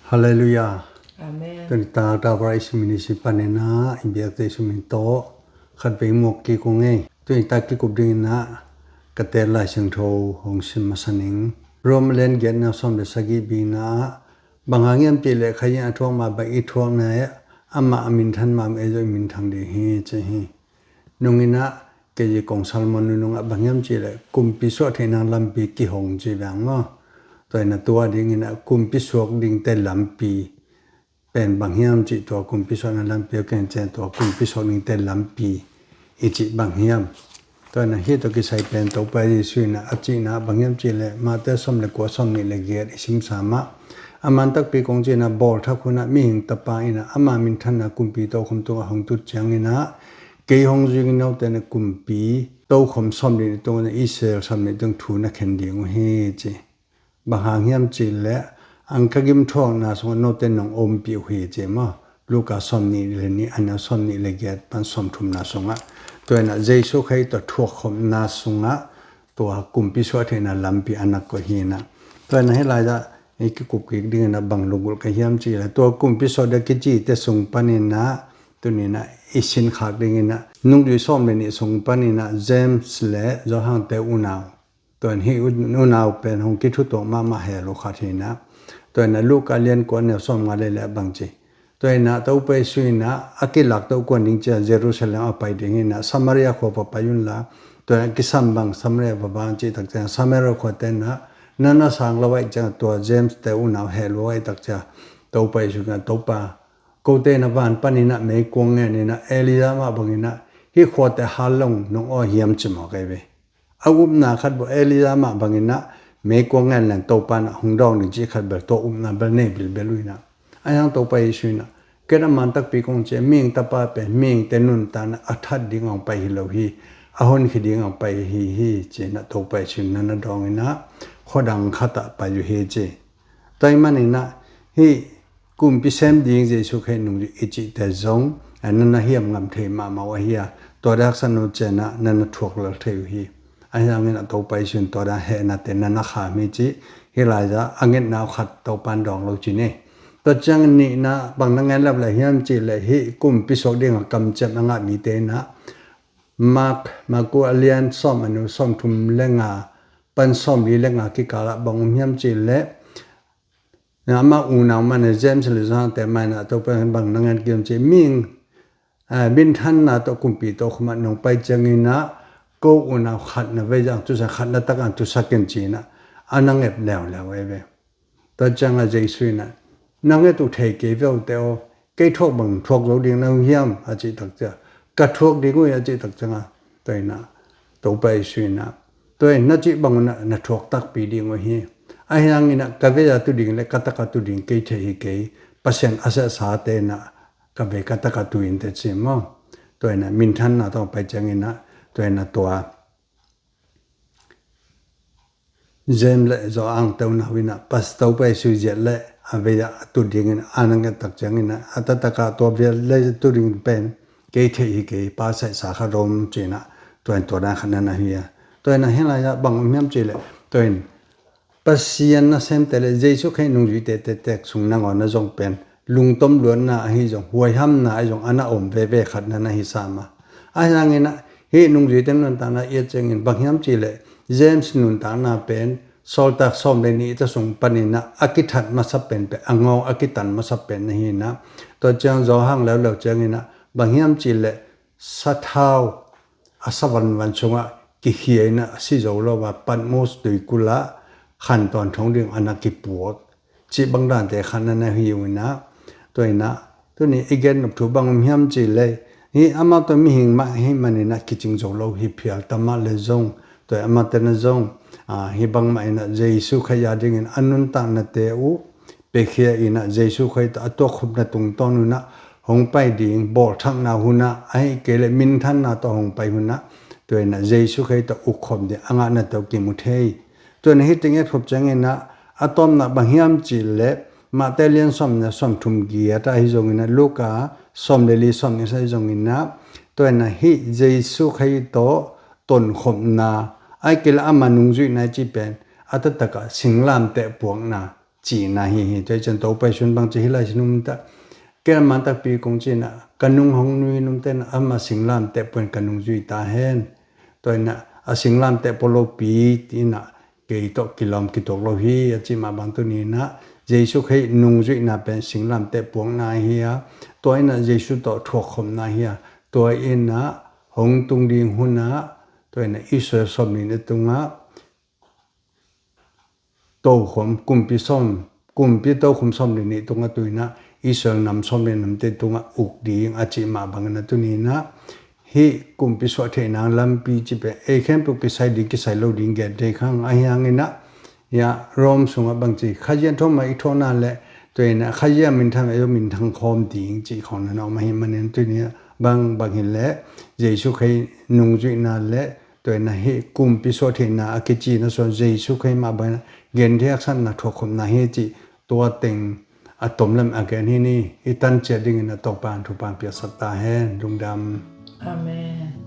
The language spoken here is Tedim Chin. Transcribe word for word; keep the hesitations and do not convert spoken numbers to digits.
Halleluiah. Amen. Tuni tak Tabra Isu Ministry panin ah i biak Jesu min tawh khatvei muak kik ung ei. Tuni tak kikup dingin ah ka tel Lai Siangtho hong sim masa ning. Rom a lian giat, neu sawm le sagih bingna ah, bang hang hiam cih leh Kha in a thuak mah bang i thuakna ah, amah a minthan mah ei zong i minthang ding hi, ci hi. Nung in ah, kei kong sermon nunung ah bang hiam cih leh kumpi suah theihna lampi kihong ci bang maw. Tua in ah tua dingin ah kumpi suak dingte lampi pen bang hiam cih, tua kumpi suahna lampi a keng cian tua kumpi suak dingte lampi i cih bang hiam. Tua in ah hih tawh kisai pen Topa Jesu in ah a cihna bang hiam cih leh Mate sawm le kua, sawm nih le giat i simsa mah. A man takpi kong cihna, bawlthak hun ah mihing tapa in ah ama minthanna kumpi tokhom tungah hong tut ciangin ah, kei hong zui ding note na kumpi tokhom sawm nih tungah, Israel sawm nih tung thu na khen ding uh hi, ci. Bang hang hiam cih leh, ang ka gim thuakna sungah note nong ompih uh hi, ci maw. Luka sawm nih le nih, a neu sawm nih le giat pan sawm thumna sungah. Tua in ah Jesu Khrih tawh thuakkhopna sungah tua kumpi suah theihna lampi a na koih hi in ah. Tua in ah hih lai-ah i kikup kik dingin ah bang lunggulh ka hiam cih leh, tua kumpi suah ding kicite sung panin ah tuni in ah i sinkhak dingin ah, nungzui sawm le nih sung panin ah James le Johan te unau. Tua in hih un-, unau pen hong kithutuak mahmah hell uh khat hi in ah. Tua in ah Luka lian kua, neu sawm nga le le bang ci. Tua in ah Topa Jesu in ah a kilak toh kuan ding ciang Jerusalem a pai ding hi in ah, Samaria khua pa pai un la. Tua in ah kisam bang Samaria pa bang cih tak ciang, Samaria khua te in ah na na sang lo ahih ciang, tua James te unau hell uh ahih tak ciang, Topa Jesu in ah, Topa, kote na van panin ah meikuang ngen in ah Elijah mah bangin ah hih khuate hal lo nong aw hiam, ci mawk ei ve. A upna khat bel Elijah mah bangin ah meikuang ngen leng Topa in ah hong dawng ding cih khat bel, tua upna bel nei bilbel uh in ah. Ahi hang Topa Jesu in ah, ken a man takpi kong ci, mihing tapa pen mihingte nuntakna a that ding hong pai hi lo hi, a honkhia ding hong pai hi hi, ci in ah Topa Jesu in ah na dawng in ah khuadang khat ah pai uh hi, ci. Tua ahih manin ah hih kumpi sem ding Jesu Khrih nungzui i cihte zong, a, na na hiam ngam thei mahmah uh ahi a, tua dak san uh ciang ah na na thuak lel thei uh hi. Ahi hangin ah Topa Jesu in tua dak hehnate na na kham hi, ci. Hih lai-ah a ngetna uh khat Topa in dawng lo ci ni. Tua ciang nihna bang na ngen lap lai hiam cih leh, hih kumpi suak ding a kamciam a ngah mite in ah Mark, Marku a lian sawm, a neu sawm thum le nga pan sawm li le nga kikal ah bang om hiam cih leh, na amah unau mah na James le Johan te mah in ah Topa in bang na ngen kik hiam cih, mihing, a, minthanna tawh kumpi tokhom ah nong pai ciangin ah ko unau khat na vei zang tusak, khat na tak ang tusak in, ci in ah a na nget leuleu ei ve. Tua ciang ah Jesu in ah, na nget uh thei kei ve uh te aw, kei thuak bang thuak zo ding na uh hiam, a cih tak ciang, ka thuak ding uh hi, a cih tak ciang ah, tua in ah Topa Jesu in ah, tua in na cih bang un ah na thuak takpi ding uh hi. Ahi hangin ah ka vei a tu ding le ka tak a tu ding kei thei hi kei, Pasian a sehsate in ah ka vei ka tak a tu in teh, ci maw. Tua in ah minthanna tawh pai ciangin ah, tua in ah tua James le Johan te unau in ah, Pastor Topa Jesu ziat le a vei a tu dingin a na nget tak ciangin ah, a taktak ah tua vei le tu ding pen kei thei hi kei, Pa sehsa khat om, ci in ah, tua in tua dan khat na na hi a. Tua in ah hih lai-ah bang om hiam cih leh, tua in Pasian nasemte le Jesu Khrih nungzuite tektek sung nangawn ah zong pen lungtom luatna ahi zong, huaihamna ahi zong a na om veve khat na na hi sam a. Ahi hangin ah hih nungzuite nuntakna i et ciangin bang hiam cih leh, James nuntakna pen Sawltak sawm le nih te sung panin ah a kithat masa penpen, a ngawng a kitan masa pen na hi in ah. Tua ciang Johan leuleu ciangin ah bang hiam cih leh, sathau a sa vanvan sungah kikhia in ah a si zo lo a, Patmos tuikul ah khantawn thong ding a na kipuak, cih bang dante khat na na hi uh in ah. Tua in ah tuni i gen nop thu bang om hiam cih leh, hih amah tawh mihing mah ahih manin ah kicing zo lo hi phial, ta mah le zong, tua in amah te na zong, a, hih bangmah in ah Jesu Khrih a dingin a nuntaknate uh piakhia in ah, Jesu Khrih tawh a tuakkhopna tungtawn un ah hong pai ding, bawlthakna hun ah, ahih kei leh minthanna tawh hong pai hun ah, tua in ah Jesu Khrih tawh ukkhop ding a ngahnate uh kimu thei. Tua in ah hih teng i et khop ciangin ah, a tawpna bang hiam cih leh, Mate lian sawm nih, sawm thum giat ah ahi zongin ah, Luka sawm le li, sawm nih sawm ahi zongin ah, tua in ah hih Jesu Khrih tawh tonkhopna, ahih kei leh ama nungzuihna i cih pen a taktak ah singlamteh puakna, cihna hi hi. Tua hi ciang Topa Jesu'n bang ci hi lai sin um ta. Ken a man takpi kong ci-in ah, ka nung hong nui in um ta in ah, ama singlamteh puan ka nung zui ta hen. Tua in ah, a singlamteh pua lopi in ah, kei tawh kilawm kituak lo hi, a cih mah bang tuni in ah, Jesu Khrih nungzuihna pen singlamteh puakna hi a, tua in ah Jesu tawh thuakkhopna hi a, tua in ah hong tung ding hun ah, tua in ah Israel sawmli nih tungah tokhom, kumpi sawm, kumpi tokhom sawmli nih tungah, tu in ah Israel nam sawmli nam te tungah uk ding a cih mah bangin ah, tuni in ah hih kumpi suah theihna lampi cih pen ei khempeuh kisai ding kisai lo ding gen thei kha ing. Ahi hangin ah, ya, Rom sungah bang ci, Kha Siangtho mah i thuakna leh, tua in ah Kha Siangtho minthang, ei zong minthang khawm ding cih khawng na om ahih manin, tuni ah bang bang hi leh, Jesu Khrih nungzuihna leh, tua in ah hih kumpi suah theihna a kici na suan Jesu Khrih mah bangin ah genthei haksatna thuakkhopna hi cih, tua teng a tom lam a gen hi ni. I tan ciat dingin ah Topa'n thupha piaksak ta hen. Lungdam. Amen.